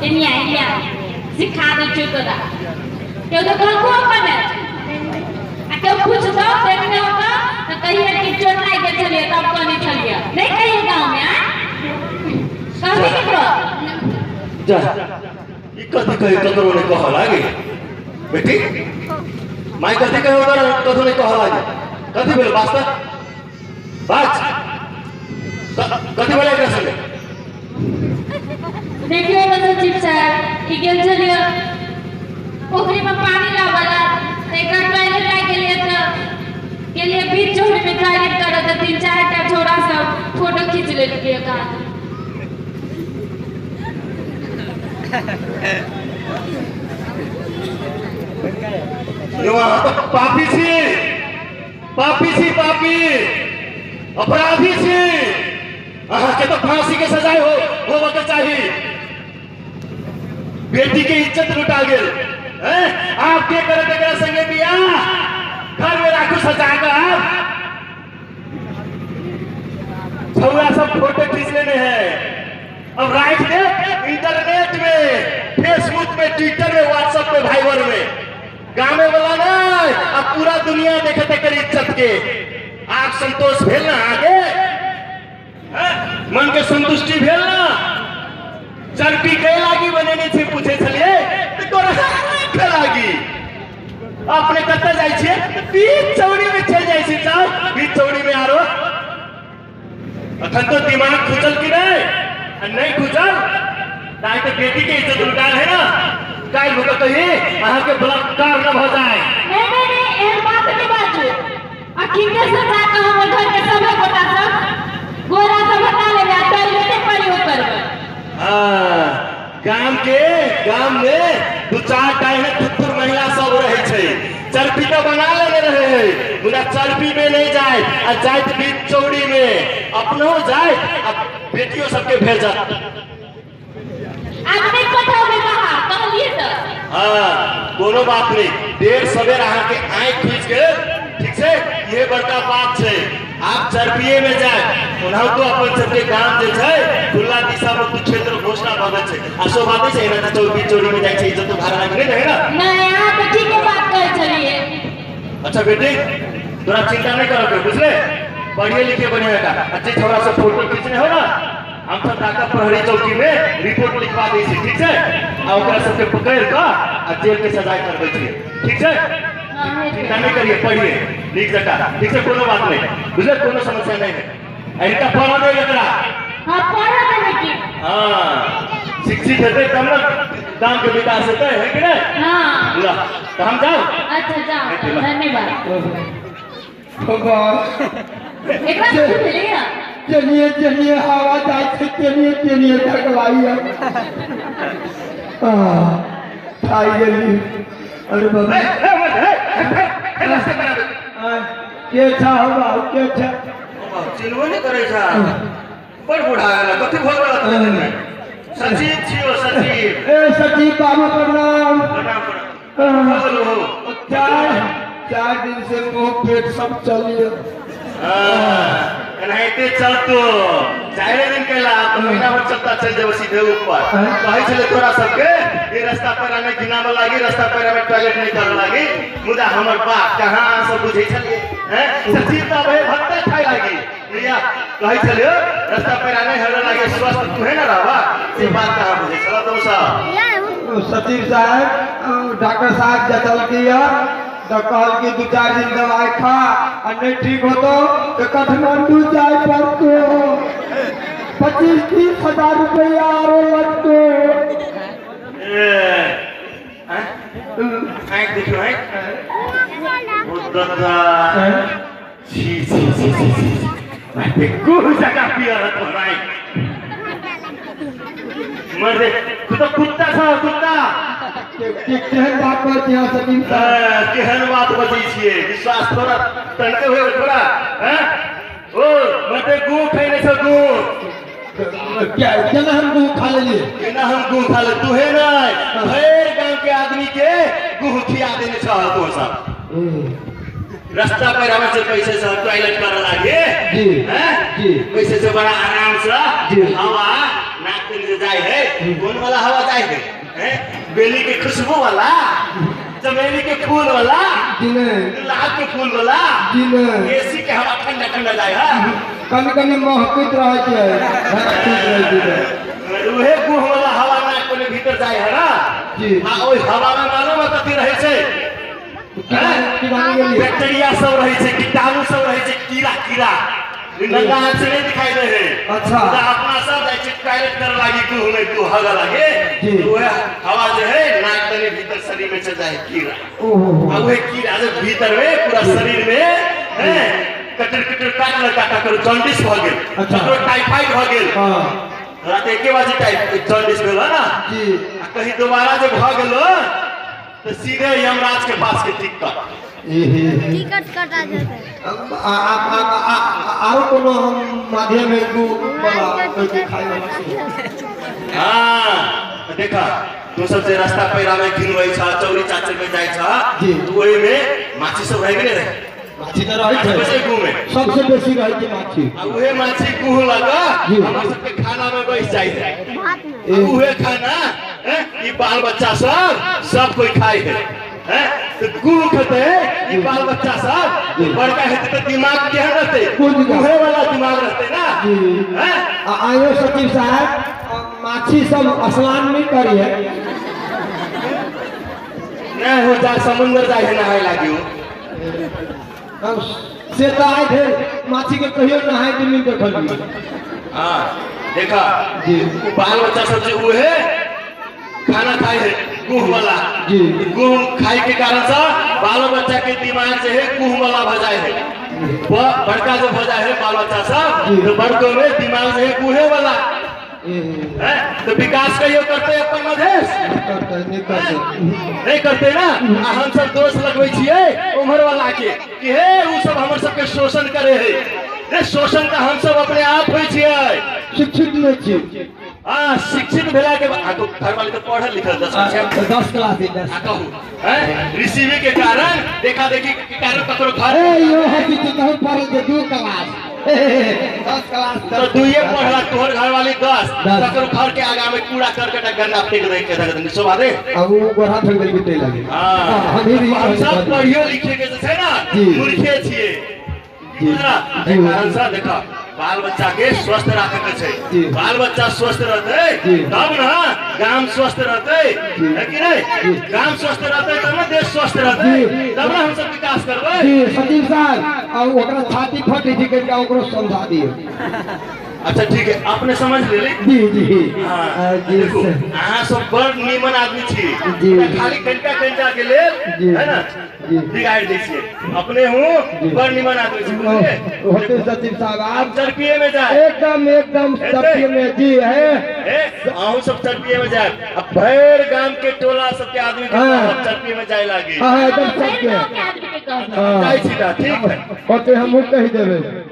Anyway anyway सिखा दै छियौ तोरा केओ तो कहबो अपन आ केओ पूछतौ देखने होतौ त कहिए कि चोट लागि गेल छलियै तब कहने छलियै नहीं कहिए गाँव में आ कहबी केकरो जा ई कथी कहे ककरो नहीं कह लागे बेटी माई कथी कहे ओकरा कथो नहीं कह लागे कथी भेल वास्ता बाज कथी भेल एकरा संगे देखियो न सचिव साहब ई गेल छलियै पोखरी में पानी लाबला त एकरा टॉयलेट लागि गेलियै त गेलियै बीच चौड़ी में टॉयलेट करऽ त 3-4 टा छोरा सब फोटो खींच लेलकै एकरा। पापी छी पापी छी पापी अपराधी छी अहाँ के तो फांसी के सजाय हो होबऽ के चाही। बेटी के इज्जत लुटा गेल हैं आप के करत एकरा संगे बियाह घर में राखू सजा के आप छौरा सब फोटो खींच लेने हैं अब राख दे इंटरनेट में फेसबुक में ट्विटर में व्हाट्सएप में भाइबर में गामे वाला नहीं अब पूरा दुनिया देखत एकर इज्जत के। आप संतोष भेल ना आगे मन के संतुष्टि भेल ना चरपी के लागी बनेने छे पूछे छलिए त तोरा के लागी अपने कतऽ जाइ छियै बीच चौड़ी में चल जाइ छी चल बीच चौड़ी में आरो अखन तो दिमाग खुजल कि नहीं आ नहीं खुजल ताहि तो बेटी के इज्जत लुटाल है ना काल्हि भऽ कही अहाँ के बलात्कार न भऽ जाए। नहीं नहीं नहीं एहन बात नहीं बाजू आ किनके से जाके हमर घर के सभे गोटा सब गोरा सब हटा लेबै आ टॉयलेटे प्रयोग करबै। हाँ गाम के गाम में 2-4 टा एहन थुथुर महिला सब रहै छै चरपी तो बना लेने रहे है मुदा चरपी में नहीं जाए आ जाइत बीच चौड़ी में अपनो जाए आ बेटियों सबके भेजत। आब नहीं पठाबै बाहर कहलियै तऽ। हाँ कोनो बात नहीं देर सवेर अहाँ के आँखि खुजि गेल ठीक छै ये बड़का बात छै आप चरपिए में जाए ओनाहितो अपन सबके गाम जे छै खुला दिशा मुक्त क्षेत्र घोषणा भऽ गेल छै आ शोभा दै छै एना चौकी चौड़ी में जाइ छै इज्जत भाड़ा लागि नहीं रहै ना। नहीं अहाँ तऽ ठीके बात कहै छलियै। अच्छा बेटी तोरा चिंता नहीं करऽ के बुझले पढ़िए लिखे बढ़िया का अच्छे छोरा सब फोटो खींचने हो ना हम सब जाकर प्रहरी चौकी में रिपोर्ट लिखवा दै छी ठीक छै आ ओकरा सबके पकड़ि कऽ आ जेल के सजाय करबै छियै ठीक छै। चिंता नहीं करिए पढ़िए नीक जकाँ ठीक छै कोनो बात नहीं बुझले कोनो समस्या नहीं है इनका पढ़ऽ दे एकरा। हाँ पढ़ऽ देबै की। हाँ शिक्षित हेतै तब ने गाम के विकास हेतै है कि नहीं। हाँ ल तऽ हम जाउ। अच्छा जाउ धन्यवाद। एकरा की भेलैया चलिए चलिए हवा जाइ छै चलिए चलिए धकलाइया खाइ गेली। अरे बाबा के छा हो बाबू के छा चिन्हबो नहीं करै छा बड़ बूढ़ा गेल कथी भऽ गेल सचिव छियो सचिव। ए सचिव बाबू प्रणाम प्रणाम प्रणाम हो 4 दिन से मुंह पेट सब चलिए। एनाहिते चलतो 4 दिन कैला तो महीना भर चलता चल जेबो सीधे ऊपर। कहै छलै तोरा सबके ई रास्ता पर आने घिनाबऽ लागी रास्ता पर आने टॉयलेट नहीं करऽ लागी मुदा हमर बाप कहाँ सब बुझै छलियै हैं सचिव बाबू हे भत्ता खाय लागी भैया कहै छलियो रास्ता पर आने हरऽ लागी स्वस्थ तू है ना रहबा से बात कहाँ बुझै छला तो सब। सचिव साहब डॉक्टर साहब जतलकी तो कहल कि 2-4 दिन दवाई खा आ नहीं ठीक होतो तो काठमांडू जाए पड़तो 25-30 हजार रुपया आरो लगतो। आँख देखियो आँख छी छी छी छी छी गुह जगह पियर तोहर आँख मर दे तू तो कुत्ता छौ कुत्ता। केहन बात कहै छी अहाँ सचिव साहब केहन बात बजै छियै विश्वास थोड़ा तनके होय थोड़ा हैं ओ मते गू खैने छौ गू केना हम गू खा लेलियै केना हम गू खा ले तू हे नहीं भरि गांव के आदमी के गू खिया देने छौ तो सब रास्ता पर आबै छै पैसे से टॉयलेट करऽ लागे जी हैं जी पैसे से बड़ा आराम से जी। हवा ना नाक में जे जाय है कौन वाला हवा जाय है हैं? बेली के खुशबू वाला, चमेली के फूल वाला, गुलाब के फूल वाला, एसी के हवा ठंडा ठंडा जाय है, कनी कनी महकैत रहै छै, महकैत रहै छै। उहे गुह वाला हवा नाक में भीतर जाय है ना जी। आ ओइ हवा में मालूम है कथी रहै छै? बैक्टीरिया सब रहै छै, कीटाणु सब रहै छै, कीड़ा कीड़ा नंगा आँख से नहीं दिखाई दे है। अच्छा। अपना सब जाइ छै टॉयलेट करे लागी गुह में गुह हगा लागे जी। तो वह हवा जो है नाक तने भीतर शरीर में चल जाए कीड़ा। ओहो। आ वह कीड़ा जो भीतर में पूरा शरीर में है कटर कटर काट लगा ककरो जॉन्डिस भ गेल, अच्छा। ककरो टाइफाइड भ गेल। हां रात एके बजे टाइफ जॉन्डिस भेल है ना जी। आ कहीं दोबारा जब भ गेल तो सीधे यमराज के पास के टिकट टिकट कटा जाता है। आरो कोनो हम माध्यम है को वाला खाइ वाला। हां देखा तू सब जे रास्ता पैरा में घिनबै छ, चौरी चाचर में जाइ छ, जी। तो ओइ में माछी सब रहबे नै रहे। माछी त रहै छै, माछी गुह में सबसे बेसी रहै छै माछी। आ उहे माछी गुह लगा जी। हमर सब के खाना में बैस जाइ है। भात में आ उहे खाना हैं ई बाल बच्चा सब सब कोई खाइ है हैं? तो गुह खेतै ई बाल बच्चा सब बड़का हेतै त दिमाग केहन रहतै? गुहे वाला दिमाग रहतै ना जी। हैं? आयो सचिव साहब माछी सब स्नान नहीं करी है। नहीं हो जा समुद्र जाए है नहाय लागियो। अब से तो आए थे माछी के कहियो नहाय के नहीं देखलिए। हां देखा जी। बाल बच्चा सब जे उहे खाना खाए है गुह वाला जी। गुह खाए के कारण से बाल बच्चा के दिमाग से है गुह वाला भ जाए है। बड़का जो भ जाए है बाल बच्चा सब तो बड़को में दिमाग से है गुहे वाला है। तो विकास कहियो करते अपन मधेश करते नहीं करते नहीं करते ना। आ हम सब दोष लगबै छियै उम्र वाला के कि हे उ सब हमर सब के शोषण करे है। रे शोषण त हम सब अपने आप होइ छियै, शिक्षित नहीं छियै। हां शिक्षित भेला के बाद तो घर वाले तो पढ़ल लिखल 10 10 क्लास है 10 आ कहू हैं रिसीवी के कारण देखा देखी के कारण ककरो घर ए यो हसी के कहू पढ़ल जे 2 क्लास 10 क्लास तो दुइये पढ़ला तोहर घर वाली 10 ककरो घर के आगा में कूड़ा करकट गन्ना फेंक दे के धर शोभा दे। अब उ गोरा फेंक देल के लागे। हां हम हम सब पढ़ियो लिखे के जे छै ना मूर्खे छियै जी। कारण से देखा बाल बच्चा के स्वस्थ राखे के छै। बाल बच्चा स्वस्थ रहतै तब ना गाम स्वस्थ रहतै है कि नहीं? गाम स्वस्थ रहतै तब ना देश स्वस्थ रहतै, तब ना हम सब विकास करबै। जी सचिव साहब आ ओकरा छाती फटै छै कनिका ओकरो समझा दियौ। अच्छा ठीक है अपने समझ लेली। जी जी। हां जी अहाँ सब बड़ नीमन आदमी छी, खाली कनिका कनिका के लेल है ना बिगाड़ दै छियै। अपने हूँ बड़ नीमन आदमी छी बुझलियै। होते सचिव साहब आप चरपिए में जाए एकदम एकदम चरपिए में जी है। अहूँ सब चरपिए में जाए अब भर गांव के टोला सब के आदमी के चरपिए में जाए लागी। हां एकदम सबके जाय छी त ठीक है होते हमहूँ कहि देबै।